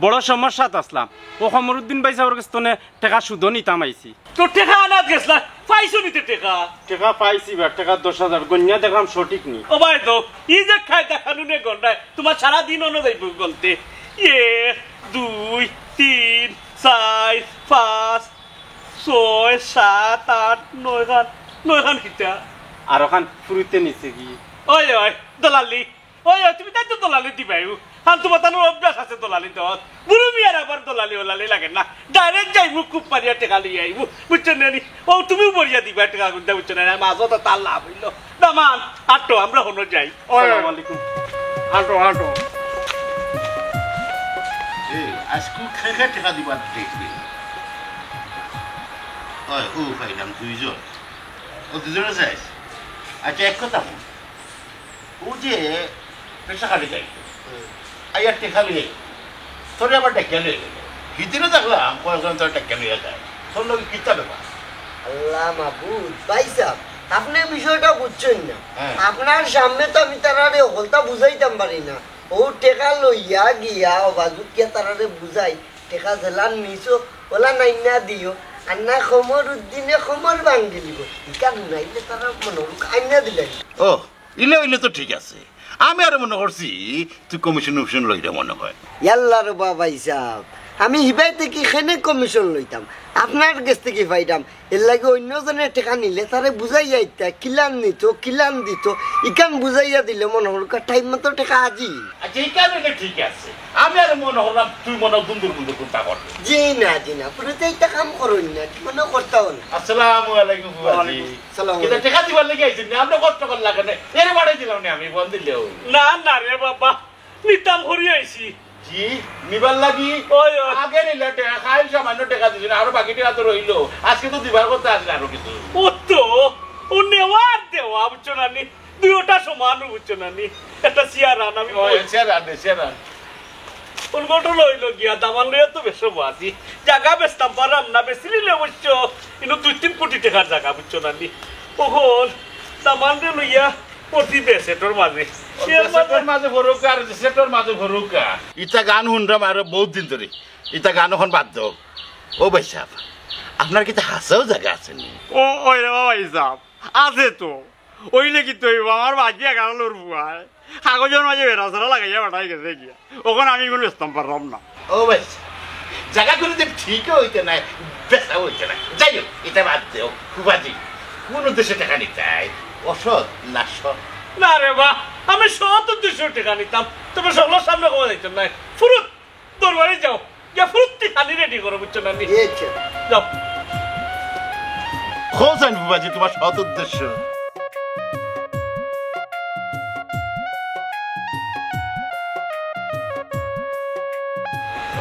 বড় সমস্যাত আছলাম। অউ কমরুদ্দিন ভাইসাবর গেছ থনে টেকা সুদো নিতাম আইছি। তো টেকা আনাত গেছলায়, পাইছো নি তে টেকা? টেকা পাইছি বা, টেকা দশ হাজার, গনিয়া দেখলাম সঠিক নি। ও ভাই তো, ই যে কায়দা কানুনে গনায়, তুমার সারা দিন অনো যাইবো গনতে। এক, দুই, তিন, চাইর, পাঁচ, ছয়, সাত, আট, নয় খান, নয় খান কিতা? আরো খান ফুরুতে নিছে গি? ওই, ওই, দলালি। ওই, ওই, তুমি তাইতো দলালি দিবায়উ। কারণ তুমার তানর অভ্যাস আছে দলালি দেওয়াত। বুরু মিয়ার আবার দলালি ওলালি লাগে না। Direct যাইমু, খুব পারিয়া টেকা লইয়া আইমু। বুঝছো না নি? ও, তুমিও বরিয়া দিবায় টেকা গুনতা, বুঝছো না নি? মাঝে তো তার লাভ অইলো। না মান, আটো, আমরা হনো যাই। ওই, ওই। আসসালামু আলাইকুম। আটো, আটো। এ, আইজকু খে খে টেকা দিবার দেখবি। ওই, ও পাইলাম দুইজন। ও দুইজনে যাইস। আচ্ছা, এক কথা বল। ও যে পেশা খালি যাইতো, হুম। আইয়া টেকা লইয়া আইতো। তোরে আবার ডাকিয়া লইয়া গেলো। হিদিনও দেখলাম কয়েকজন তোরে ডাকিয়া লইয়া যায়। তোর লগে কিতা ব্যাপার? আল্লাহ মাবুদ, ভাইসাব, আপনে বিষয়টা বুঝছইন না। হ্যাঁ। আপনার সামনে তো আমি তারারে হকলতা বুঝাইতাম পারি না। ও টেকা লইয়া গিয়া ও বাজুকিয়া তারারে বুঝাই, টেকা যেলান নিছো, ওলান আইন্না দিও, আর না কমরুদ্দিনে কমর ভাঙ্গিলিবো। ইটা হুনাইলে তারা মনো অইলো আইন্না দিলাই। ও, ইলে অইলে তো ঠিক আছে। আমি আরো মনো করছি তুই কমিশন উমিশন লইরে মনো অয়। ইয়াল্লা রে বা ভাইসাব, আমি হিবায় থাকি কেনে কমিশন লইতাম, আপনার গেছ থাকি পাইতাম। এরলাগি অইন্য জনে টেকা নিলে তারে বুঝাইয়া দিতা, কিলান নিতো, কিলান দিতো, ইখান বুঝাইয়া দিলে মনো করউক্কা টাইম মতো টেকা আজি। আচ্ছা, ইখান অইলে ঠিক আছে। আমি আর মনো করলাম তুই মনো দুন্দুর মুন্দুর কুন্তা কর। জি না, জি না, পুরুতে ইতা কাম করইন না, মনো করতাও না। আসসালামু আলাইকুম ফুয়াজি। ওয়ালাইকুম সালাম। কিতা টেকা দিবার লাগি আইছইন নি? আমরা কষ্ট করার লাগি না, এরে বাড়াই দিলাম নি আমি, ফোন দিলেও। না, না রে বাবা, নিতাম করি আইছি। জি, নিবার লাগি? ওই, ওই। আগে নিলে টেকা, কাইল সামান্য টেকা দিছইন, আরো বাকি টেকা তো রইলো। আজকে তো দিবার কথা আছিল আরো কিছু। ও তো, ও নেওয়া আর দেওয়া, বুঝছো না নি? দুইওটা সমান, বুঝছো না নি? একটা চেয়ার আন, আমি ওই, কই। চেয়ার আন রে, চেয়ার আন। কোন ঘটনা অইলো গিয়া, দামান লইয়া তো বেশ বউ আছি। জাগা বেচতাম পারলাম না, বেচিলিলে অবশ্য ইনো দুই তিন কোটি টেকার জাগা, বুঝছো না নি? অখন দামানরে লইয়া পড়ছি বেসেটর মাঝে। বেসেটর মাঝে পড়ুক্কা আর জেসেটর মাঝে পড়ুক্কা। ইতা গান হুনরাম আরো বউত দিন ধরি। ইতা গান অখন বাদ দেও। ও ভাইসাব, আপনার কিতা হাছাউ জাগা আছে নি? ও, ওই রে বাবা, ভাইসাব, আছে তো। অইলে কিতা অইবো, আমার বাজি এগারো লুর ফুয়ায় কাগজর মাঝে বেড়াছেড়া লাগাইয়া পাঠাই গেছে গিয়া। অখন আমি ইগুন বেচতাম পারলাম না। ও ভাই, জাগা কুনুদিন ঠিক অইতো নায়, বেচা অইতো নায়। যাই হোক, ইতা বাদ দেও, ফুয়াজি, কুন উদ্দেশ্যে টেকা নিতায়? অসৎ না সৎ? না রে বা, আমি সৎ উদ্দেশ্যে টেকা নিতাম, তবে সকলর সামনে কওয়া যাইতো নায়। ফুরুত, দরবারে যাও, গিয়া ফুরুত্তি খালি রেডি করো, বুঝছো না নি? এই যে। যাও। কও চাইন ফুয়াজি তুমার সৎ উদ্দেশ্য।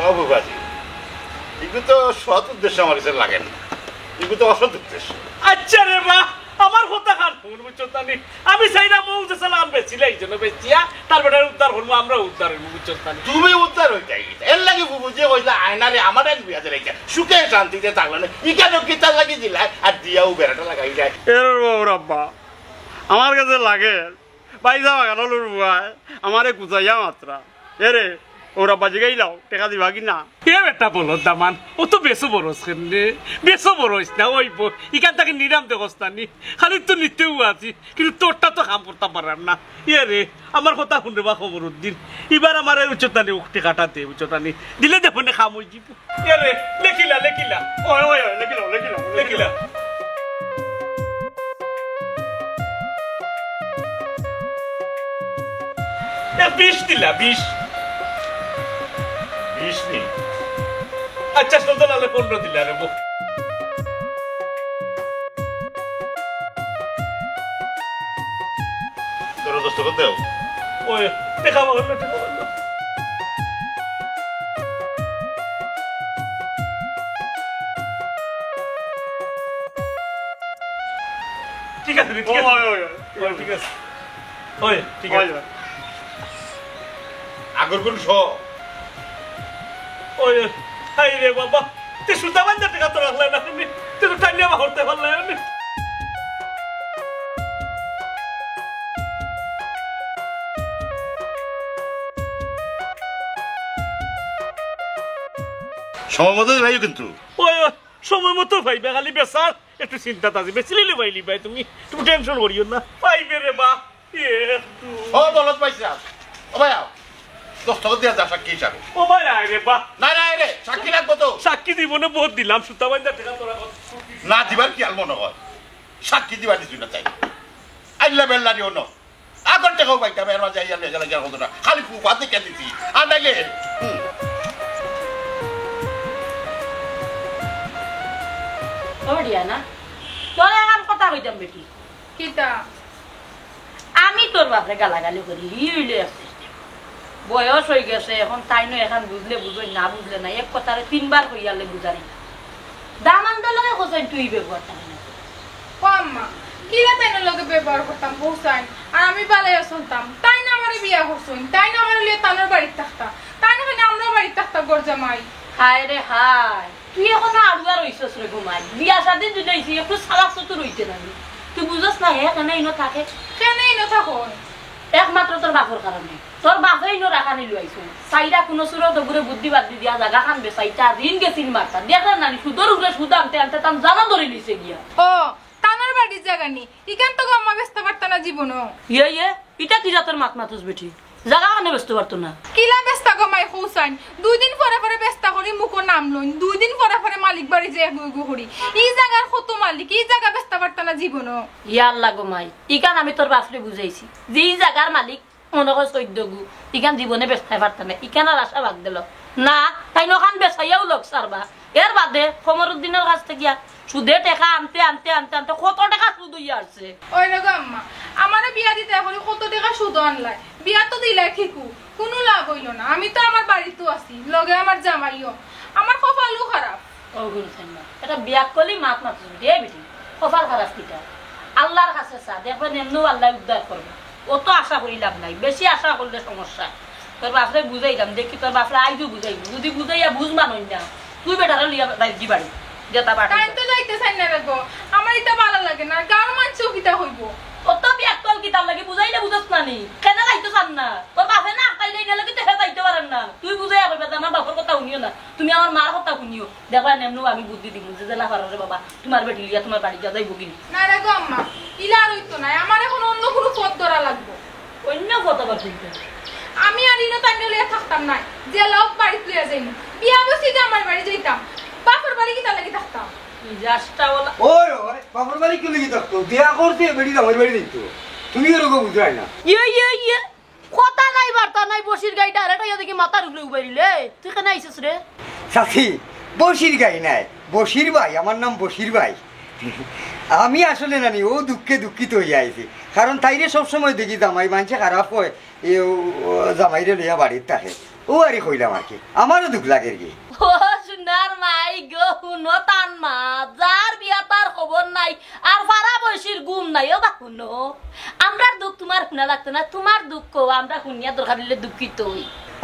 ও ফুয়াজি, ইগু তো সৎ উদ্দেশ্য আমার কাছে লাগে না, ইগু তো অসৎ উদ্দেশ্য। আচ্ছা রে বা, আমার কথা খান হুন, বুঝছো না নি? আমি চাইরাম অউ যে সালাম বেচিলাই যেন বেচিয়া, তার বেটারে উদ্ধার করমু, আমরাও উদ্ধার অইমু, বুঝছো না নি? তুমি উদ্ধার অইতায় কিতা? এরলাগি ফুফুজিয়ে কইলা, আয়নারে আমারে বিয়া দিলাইতা, সুখে শান্তিতে থাকলা না। ইখানো কিতার লাগি দিলায়, আর দিয়াও বেড়াটা লাগাইলায়। এরে বাবা রে বাবা, আমার কাছে লাগে, ভাইসাব এগারো লুর ফুয়ায় আমারে কুচাইয়া মাতরা। এরে, অউ রে বা জিগাইলাও, টেকা দিবা কি না? এ বেটা বলদ দামান, অত বেশো বড় অইছ কেনে? বেশো বড় অইছ না, অইবো। ইখান থাকি নিরাম দেখছ না নি? খালি তো নিতেউ আছি, কিন্তু তোরটা তো কাম করতাম পাররাম না। এরে, আমার কথা হুন রে বা খবরউদ্দিন, ইবার আমারে বুঝছো না নি, অউ টেকাটা দে, বুঝছো না নি? দিলে দেখো নে কাম অইযিবো। এরে, লেখিলা, লেখিলা। ওই, ওই, ওই, লেখিলা, লেখিলা, লেখিলা। এ, বিশ দিলা, বিশ। বিশ নি? আচ্ছা, সদর আলে পনেরো দিলা রে বউ। ধরো, দস্তখত দেও। ওই, টেকা পাইলাম না, টেকা পাইলাম না। ঠিক আছে, ঠিক আছে। ওই, ওই, ওই, ওই, ঠিক আছে। ওই, ঠিক আছে। ওই, ওই। আগর কোন শ? ওই, হায় রে বাবা, তে সুতা বান্ধা টেকা তো রাখলে না তুমি, তে তো টাইলিয়া বা করতে পারলে আমি। সময় মতো পাইও কিন্তু। ওই, ওই, সময় মতো পাইবা, খালি বেচার একটু চিন্তাত আছি, বেচিলিলে পাইলিবায় তুমি, তুমি টেনশন করিও না, পাইবে রে বা। এ, ও বলদ ভাইসাব, ও ভাই আও, দস্তখত দিয়া যা সাক্ষী হিসাবে। ও ভাই আয় রে বা। না, না, আয় রে, সাক্ষী লাগবো তো। সাক্ষী জীবনে বহুত দিলাম, সুতা বান্ধা টেকা তোরা কত। না দিবার কি আর মনে হয়? সাক্ষী দিবা দিছু না তাই। আইল্লা বেল্লা দিও ন। আগর টেকাও পাইতাম, এর মাঝে আইয়া লইয়া গেলা গিয়া কতটা। খালি ফুফা দেখে দিছি। আর নাইলে, হুম। ও রিয়ানা, তোর এখন কথা কইতাম বেটি। কিতা? আমি তোর বাপরে গালাগালি করি, ই অইলে এক system। বয়স অই গেছে, এখন তাইনও এখান বুঝলে বুঝইন, না বুঝলে না। এক কথারে তিনবার কইয়ালে বুঝানি। দামান্দর লগে কছইন তুই ব্যবহার থাকি না। ও আম্মা, কিলা তাইনর লগে ব্যবহার করতাম কও চাইন? আর আমি বালাইয়া চলতাম। তাইন আমারে বিয়া করছইন, তাইন আমারে লইয়া তানর বাড়িত থাকতা। তাইন অখানে আমরার বাড়িত থাকতা ঘর জামাই। হায় রে হায়। তুই এখনো আড়ুয়া রইছস রে গো মাই। বিয়া শাদি দিলাইছি, একটু চালাক চতুর অইতে নানি। তুই বুঝস না হে কেনে ইনো থাকে? কেনে ইনো থাকইন? একমাত্র তোর বাপর কারণে। তোর বাপে ইনো রাখানি লইছইন। চাইরা কুনু সুরত অগুরে বুদ্ধি বাদ্ধি দিয়া জাগাখান বেচাইতা, ঋণ গেছিল মারতা। দেখরে নানি, সুদর উপরে সুদ আনতে আনতে তান জানও ধরিলিছে গিয়া। ও, তানর বাড়ির জাগা নি। ইখান তো গো আম্মা বেচতা পারতা না জীবনও। ইয়ে, ইয়ে, ইটা কি জাতর মাত মাতস বেটি? জাগা কেনে বেচতো পারতো না? কিলা বেচতা গো মাই কও চাইন? দুই দিন পরে পরে বেচতা করি মুখো নাম লইন, দুই দিন পরে পরে মালিক বাড়ি যাইয়া গু গু করি। ই জাগার কত মালিক, ই জাগা বেচতা পারতা না জীবনও। ইয়া আল্লাহ গো মাই, ইখান আমি তোর বাফরে বুঝাইছি যে ই জাগার মালিক মনো কর চৈদ্দ গু, ইখান জীবনে বেচতায় পারতা না, ইখান আর আশা বাদ দিল। না, তাইন অখান বেচাইয়াউ লগ ছাড়বা। এর বাদে কমরুদ্দিনর কাছ থাকিয়া সুদে টেকা আনতে আনতে আনতে আনতে কত টেকা সুদ অইয়া আরছে। ওই রে গো আম্মা, আমারে বিয়া দিতায় করি কত টেকা সুদ আনলায়, বিয়া তো দিলায় ঠিকউ, কুনু লাভ অইলো না। আমি তো আমার বাড়িতউ আছি, লগে আমার জামাইও, আমার কপালউ খারাপ। ও গুরু সাইমা, এটা বিয়াক্কলি মাত মাতছস বেটি, এই বেটি, কপাল খারাপ কিতা? আল্লাহর কাছে চা, দেখবে এমনেউ আল্লায় উদ্ধার করবা। অত আশা করি লাভ নাই, বেশি আশা করলে সমস্যা। তোর বাফরে বুঝাইলাম, দেখি তোর বাফরে আইজউ বুঝাইবো। যদি বুঝাইয়া বুঝ মানইন না, তুই বেটারে লইয়া যাইগি বাড়ি, যেতা বাড়ি। তাইন তো যাইতে চাইন না রে গো, আমার ইতা ভালা লাগে না, গাঁওর মানষেও কিতা কইবো? অত বিয়াক্কল কিতার লাগি, বুঝাইলে বুঝস না নি? কেনে যাইতে চান না? তোর বাফে না আটকাইলে ইনা লাগি তো হে যাইতে পারের না। তুই বুঝাইয়া কইবা যে আমার বাফর কথা হুনিও না, তুমি আমার মার কথা হুনিও। দেখো, এমনেউ আমি বুদ্ধি দিমু যে জেলা পারো রে বাবা, তুমার বেটি লইয়া তুমার বাড়ি যা যাইবো গি। না রে গো আম্মা, ইলা আর অইতো নায়, আমার এখন অন্য কুনু পথ ধরা লাগবো। অন্য পথ আবার কুনটা? আমি আর ইনো তাইনরে লইয়া থাকতাম নায়, জেলাউ বাড়িত লইয়া যাইমু, বিয়া বইছি জামাইর বাড়ি যাইতাম, বাফর বাড়ি কিতার লাগি থাকতাম? মিজাজটা ওলা। ওই, ওই, বাফর বাড়ি কিতার লাগি থাকতো? বিয়া করছে, বেটি জামাইর বাড়ি যাইতো। তুমি এরকম বুঝায় না। ইয়ে, ইয়ে, ইয়ে। কথা নাই, বার্তা নাই, বশির গাই direct আইয়া দেখি মাথার উপরে উবাইরিলে। তুই কেনে আইছস রে? চাচি, বশির গাই নায়, বশির ভাই, আমার নাম বশির ভাই। আমি আসলে নানি অউ দুঃখে দুঃখিত অইয়া আইছি, কারণ তাইরে সবসময় দেখি জামাই মানষে খারাপ কয়, এ ও, ও জামাইরে লইয়া বাড়িত থাকে, অউ আরি কইলাম আর কি, আমারও দুঃখ লাগের গি। ও সোনার মাই গো, হুনো তান মা, যার বিয়া তার খবর নাই, আর ফারা বয়সীর ঘুম নাই। ও বা হুনো, আমরার দুঃখ তুমার হুনা লাগতো না, তুমার দুঃখ আমরা হুনিয়া দরকার অইলে দুঃখিত অই।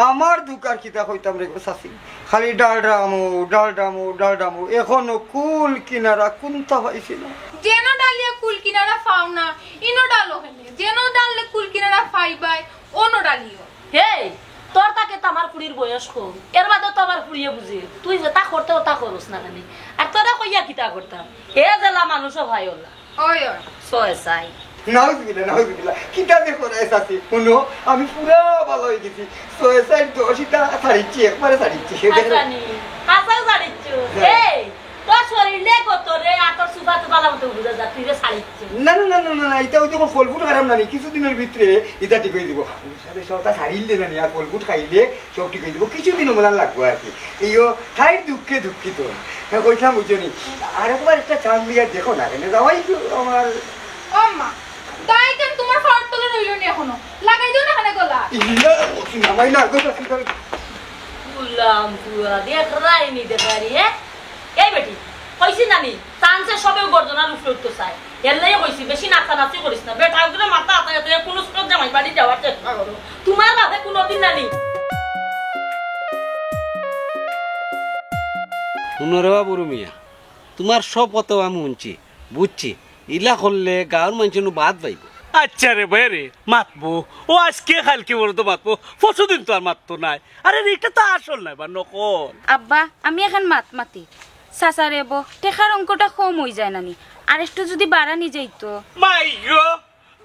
আমার দুঃখ আর কিতা কইতাম রে গো চাচি, খালি ডালডামো, ডালডামো, ডালডামো, এখনো কুল কিনারা কুন্তা পাইছি না। যেনো ডালিয়া কুল কিনারা পাও না, ইনো ডালো কেনে, যেনো ডাললে কুল কিনারা পাইবায়, অনো ডালিও। হেই, তোর তাকে তো আমার ফুড়ির বয়স কম, এর বাদে তো আমার ফুড়িয়ে বুঝে, তুই যেতা করতে অতা করস না কেনে, আর তোরে কইয়া কিতা করতাম, হে জেলা মানুষও ভাই ওলা। ওই, ওই। ছয় চাইর। নাউজুবিল্লাহ, নাউজুবিল্লাহ। কিতা যে করায় চাচি? হুনো, আমি পুরা ভালা অইগেছি। ছয় চাইর দশ ইতা ছাড়িচ্ছি, একবারে ছাড়িচ্ছি। আচ্ছা নি, হাছা ছাড়িচ্ছ? হ্যাঁ। এই, তোর শরীর নে কত রে, আর তোর সুফা তো ভালা মতো বুঝা যায়, তুই রে ছাড়িচ্ছ। না, না, না, না, না, না, ইতা অউ দেখো ফল ফুট খারাপ না নি, কিছুদিনর ভিতরে ইতা ঠিক অই যিবো। সাথে সবটা ছাড়িলে না নি, আর ফল ফুট খাইলে সব ঠিক অই যিবো, কিছুদিন অমলান লাগবো আর কি। ইয়ো, খাইর দুঃখে দুঃখিত। হ্যাঁ, কইছিলাম, বুঝছো নি? আর একবার একটা চান্স দিয়া দেখো না, কেনে যাওয়াই তো আমার। ও মা, তাই কেন তুমার ফাওয়ার তলে রইলো নি এখনো? লাগাই দিও না কেনে গলা। ইয়া, ওসি নামাই না, গো, গো, গো। গুলাম পুয়া, দেখরায় নি, দেখরায় নি, হ্যাঁ? এই বেটি, কইছি না নি, চান্সে সবেউ গর্দনার উপরে উঠতো চায়। এর লাগি কইছি, বেশি নাচানাচি করিস না। বেটা অগুরে মাথা আতায় আতায় কুনু সময় জামাই বাড়ি যাওয়ার চেষ্টা করো। তুমার বাপে কুনুদিন নানি। হুনো রে বা বুরু মিয়া, তুমার সব কথা আমি হুনছি, বুঝছি। ইলা করলে গাঁওর মানষে নু বাদ পাইবো। আচ্ছা রে ভাই রে, মাতবো। ও আইজকে কাইলকে পর্যন্ত মাতবো, পরশুদিন তো আর মাততো নায়। আরে রে, ইটা তো আসল নায় বা নকল। আব্বা, আমি এখান মাত মাতি। চাচা রে বো, টেকার অঙ্কটা কম অই যায় নানি? আর একটু যুদি বাড়ানি যাইতো। মাই গো,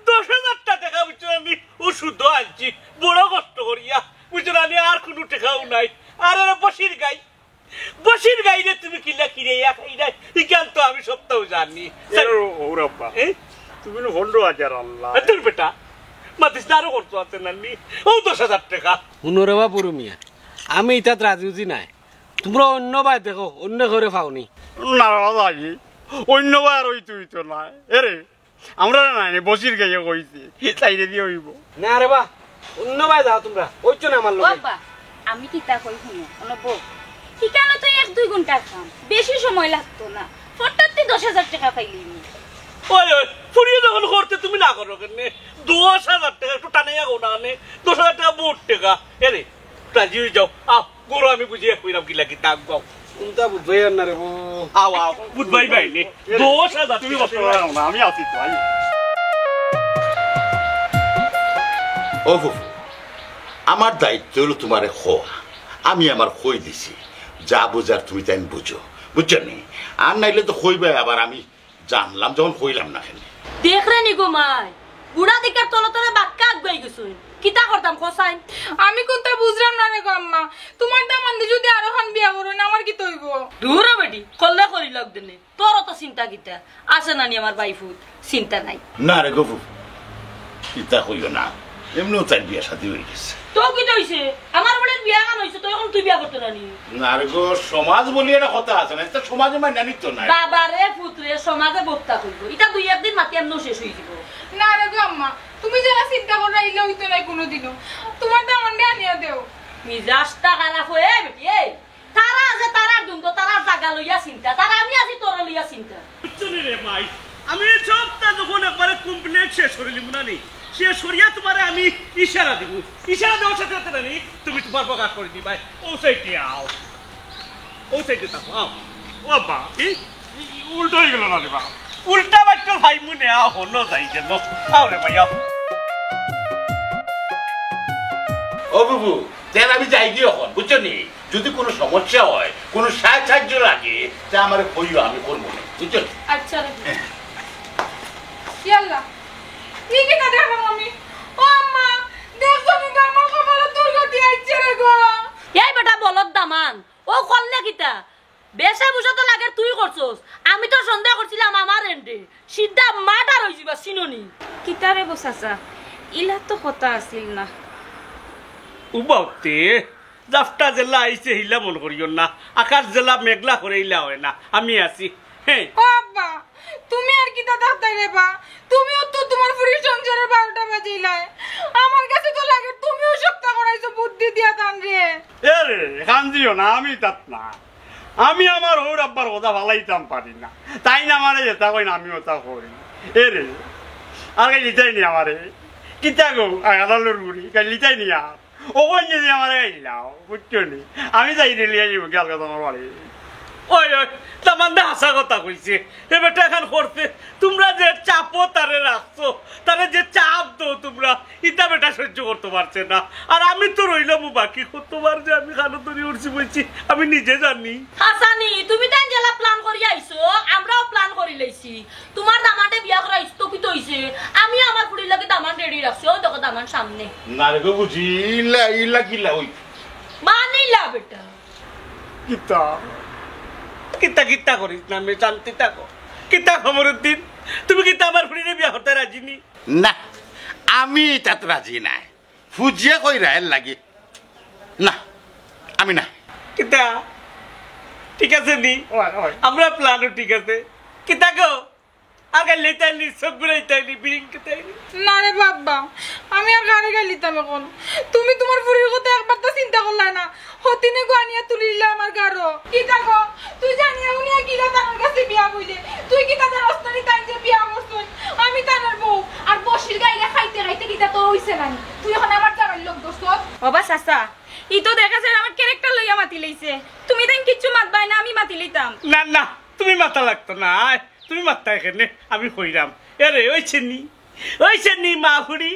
দশ হাজার টা টেকা বুঝছো নানি, অউ সুদো আনছি, বড় কষ্ট করিয়া, বুঝছো নানি, আর কুনু টেকাউ নাই। আরে রে, বশির গাই, বশির গাইরে তুমি কিলা কিরাইয়া খাইরায়, ইখান তো আমি সবতাউ জানি। এ, ও, ও রাব্বা। এ? তুমি নু পনরো হাজার আনলা। এ, তোর বেটা, মাতিস না, আরো খরচ আছে নানি, অউ দশ হাজার টেকা। হুনো রে বা বুরু মিয়া, আমি ইতাত রাজি উজি নায়। তুমরা অইন্য বায় দেখো, অইন্য কেউরে পাও নি। না রে বা, অইন্য বায় আর অইতো অইতো নায়। এরে, আমরারে নায় নি, বশির গাইয়ে কইছে, তাইরে দিয়া অইবো। না রে বা, অইন্য বায় যাও তুমরা, অইতো না আমার লগে। ও আব্বা, আমি কিতা কই হুনো, অনো বউ। ইখানো তো এক দুই ঘন্টার কাম, বেশি সময় লাগতো না। ফটাত্তি দশ হাজার টেকা পাইলিমু। ওই, ওই, ফুড়িয়ে যখন করতে তুমি না করো কেনে? দশ হাজার টেকা একটু টানাইয়া কও না কেনে? দশ হাজার টেকা বউত টেকা। এরে, রাজি অই যাও। আও, গরু আমি বুঝিয়া কইরাম কিলা কিতা, আও। কুনতা বুঝবায় আর না রে বো। আও, আও, বুঝবায় পাইলে। দশ হাজার তুমি টেকা কষ্ট করিও না, আমি আছি তো, আই। ও ফুফু, আমার দায়িত্ব অইলো তুমারে কওয়া। আমি আমার কই দিছি, যা বুঝার তুমি তাইন বুঝো, বুঝছো নি? আর নাইলে তো কইবায় আবার আমি জানলাম যখন কইলাম না কেনে। দেখরে নি গো মাই, বুড়া দিকার তলে তলে বাক্কা আগুয়াই গেছইন। কিতা করতাম কছাইন? আমি কুন্তা বুঝরাম না রে গো আম্মা। তুমার দামান্দে যুদি আরোখান বিয়া করইন, আমার কিতা অইবো? দুরো বেটি, করলে করি লাগ দেনে। তোর অত চিন্তা কিতা? আছে না নি আমার বাইফুত? চিন্তা নাই। না রে গো ফুফু, কিতা কইও না, এমনেউ তাইর বিয়া শাদি অইগেছে। তো কিতা অইছে? আমার বইনর বিয়া খান অইছে, তো অখন তুই বিয়া করতে না নি? না রে গো, সমাজ বলি একটা কথা আছে না, ইতা সমাজে মাইনা নিতো না। বাবা রে পুত রে, সমাজে বক্তা কইবো, ইতা দুই একদিন মাতি এমনেউ শেষ অইযিবো। না রে গো আম্মা, তুমি যেলা চিন্তা কররায় ইলা অইতো নায় কুনুদিনও। তুমার দামান্দরে আনিয়া দেও। মিজাজটা খারাপ অয়, এই বেটি, এই। তারা আছে তারার দ্বন্দ্ব, তারার জাগা লইয়া চিন্তা, তারা আমি আছি তোরে লইয়া চিন্তা। বুঝছো নি রে মাই, আমি সবটা যখন একবারে complete শেষ করিলিমু না নি, শেষ করিয়া তুমারে আমি ইশারা দিমু, ইশারা দেওয়ার সাথে সাথে না নি, তুমি তুমার প্রকাশ করি দিবায়, ও সাইডে আও, ও সাইডে থাকো, আও। ও আব্বা, কি? উল্টা অইগেল না রে বাবা, উল্টা বাক্য ভাই মনে আও, হনো যাই গেল, আও রে ভাই, আও। ও বুবু, তেন আমি যাইগি অখন, বুঝছো নি? যুদি কুনু সমস্যা অয়, কুনু সাহায্য লাগে, তে আমারে কইও, আমি করমু নে, বুঝছো নি? আচ্ছা রে। ইয়াল্লা, ই কিতা দেখলাম আমি? ও আম্মা, দেখছো নি তো আমার কপালো দুর্গতি আইছে রে গো। এই বেটা বলদ দামান, ও করলে কিতা? বেশে বুঝা তো লাগের তুই করছস। আমি তো সন্দেহ করছিলাম আমার এন্ডে। সিধা মার্ডার অইযিবা চিনো নি। কিতা রে গো চাচা, ইলা তো কথা আছিল না। উবাউতে, জাপটা যেলা আইছে হিলা মন করিও না। আকাশ যেলা মেঘলা করে ইলা অয় না। আমি আছি। হে। ও আব্বা, তুমি আর কিতা থাকতায় রে বা? তুমিও তো তুমার ফুরির সংসারর বারোটা বাজাইলায়। আমার গেছে তো লাগের তুমিও শক্ত করাইছো বুদ্ধি দিয়া তানরে। এ রে, কান্দিও না, আমি তাত না। আমি আমার হউর আব্বার কথা ফালাইতাম পারি না। তাইন আমারে যেতা কইন, আমি অতা করি। এ রে, আর গাইলিতায় নি আমারে। কিতা গো, আগালালর বুড়ি, গাইলিতায় নি আর। ও কইন যদি আমারে গাইলাও, বুঝছো নি? আমি যাই রে লিয়া যাইমু, গেল গেল আমার বাড়ি। ওই, ওই, দামান্দে হাছা কথা কইছে। এ বেটা এখান করছে, তুমরা যে চাপো তারে রাখছো, তারে যে চাপ দেও তুমরা, ইতা বেটা সহ্য করতো পারছে না। আর আমি তো রইলামউ বাকি, কতবার যে আমি কানো ধরি উঠছি বইছি, আমি নিজে জানি। হাছানি, তুমি তাইন যেলা plan করি আইছো, আমরাও plan করি লইছি। তুমার দামান্দে বিয়া করা স্থগিত অইছে, আমিও আমার ফুরির লাগি দামান ready রাখছি, অউ দেখো দামান সামনে। না রে গো বুঝি, ইলা, ইলা কিলা অই? মানিলা বেটা। কিতা? কিতা, কিতা করিস না, আমি শান্তি থাকো। কিতা খবর উদ্দিন? তুমি কিতা আমার ফুরিরে বিয়া করতে রাজি নি? না, আমি ইতাত রাজি নায়। ফুজিয়ে কইরা এর লাগি। না, আমি না। কিতা? ঠিক আছে নি? ওই, ওই। আমরা planও ঠিক আছে। কিতা গো? আর গাইলিতায় নি, চোখ ঘুরাইতায় নি, বিরিং কিতায় নি? না রে বাবা, আমি আর কারে গাইলিতাম অখন। তুমি তুমার ফুরির কথা একবার তো চিন্তা করলায় না। হতিনে গো আনিয়া তুলিলা আমার গারো। কিতা গো? তুই জানিয়া হুনিয়া কিলা তানর গেছে বিয়া বইলে? তুই কিতা জানস না নি তাইন যে বিয়া করছইন? আমি তানর বউ। আর বসির গাইরে খাইতে খাইতে কিতা তোর অইছে না নি? তুই অখন আমার জামাইর লগ ধরছস? ও বা চাচা, ই তো দেখা যায় আমার character লইয়া মাতি লইছে। তুমি তাইন কিচ্ছু মাতবায় না, আমি মাতি লইতাম। না, না, তুমি মাতা লাগতো না। আয়, তুমি মাততায় কেনে? আমি কইরাম। এরে, অইছে নি? অইছে নি মা ফুরি?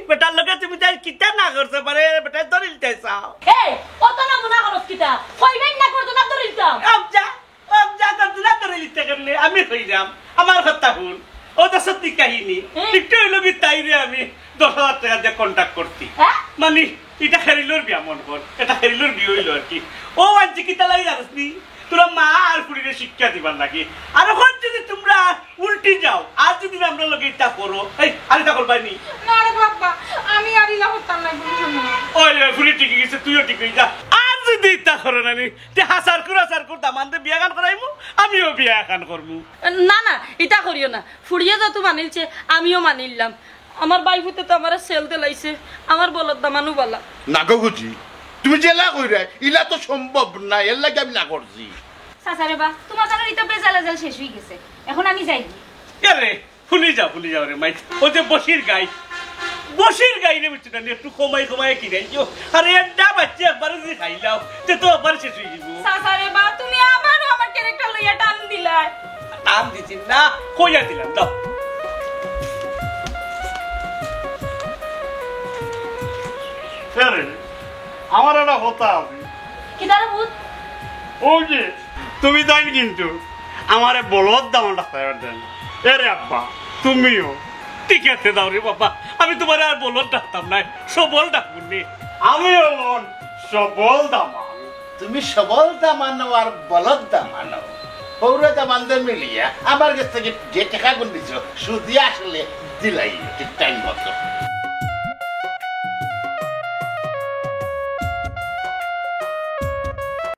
বেটার লগে তুমি তাইর কিতা না করছো পারে? বেটায় ধরিলিতায় চাও। এই, অত না মনা করস কিতা? কইবায় না করতো না ধরিলিতাম। আচ্ছা, আচ্ছা, তোর দুলা ধরিলিতে কেনে? আমি কইরাম, আমার কথা হুন। ও তো সত্যি কাহিনী। হুম। একটু অইলো কি তাইরে আমি দশ হাজার টেকা দিয়া contact করছি। হ্যাঁ? মানে, ইটা খেরিলোর বিয়া মন কর, ইটা খেরিলোর বিয়া অইলো আর কি। ও আনছি কিতা লাগি জানস নি? তোরা মা আর ফুরিরে শিক্ষা দিবার লাগি। আর অখন যদি তুমরা উল্টি যাও, আর যদি আমরার লগে ইতা করো, এই, আর ইতা করবায় নি? না রে বাবা, আমি আর ইলা করতাম না, বুঝছো নি? ওই, ওই, ফুরি ঠিক অই গেছে, তুইও ঠিক অই যা। আর যদি ইতা করো না নি, তে হাসার কুর, হাসার কুর দামান্দে বিয়া খান করাইমু, আমিও বিয়া খান করমু। না, না, ইতা করিও না। ফুরিয়ে যত মানিলছে, আমিও মানিলাম। আমার বাইফুতে তো আমারে সেল দিলাইছে, আমার বলদ দামানও বালা। না গো বুঝি, তুমি যেলা কইরায়, ইলা তো সম্ভব না, এর লাগি আমি না করছি। চাচা রে বা, তুমার জানোর ইতা বেজাল আজাল শেষ অই গেছে, অখন আমি যাই। এরে, হুনি যাও, হুনি যাও রে মাই। ও যে বসির গাই, বসির গাই রে, বুঝছো না, একটু কমাই কমাই কিনাইও। আরে এড্ডা বাচ্চা একবারে যদি খাইলাও, তে তো আবার শেষ অই যাইবো। চাচা রে বা, তুমি আবারও আমার character লইয়া টান দিলায়। টান দিছি না, কইয়া দিলাম, দাও। এরে, আমার একটা কথা আছে। কিতা রে পুত? ওই যে, তুমি তাইন কিন্তু আমারে বলদ দামান্দ ডাকতায় পারতায় না। এরে আব্বা, তুমিও ঠিক আছে, যাও রে বাবা, আমি তুমারে আর বলদ ডাকতাম নায়, সবল ডাকমুনে। আমি অমন সবল দামান। তুমি সবল দামানো আর বলদ দামানো। হউরে দামান্দে মিলিয়া আমার গেছ থাকি যে টেকাগুন নিছো, সুদিয়া আসলে দিলাইও ঠিক টাইম মতো।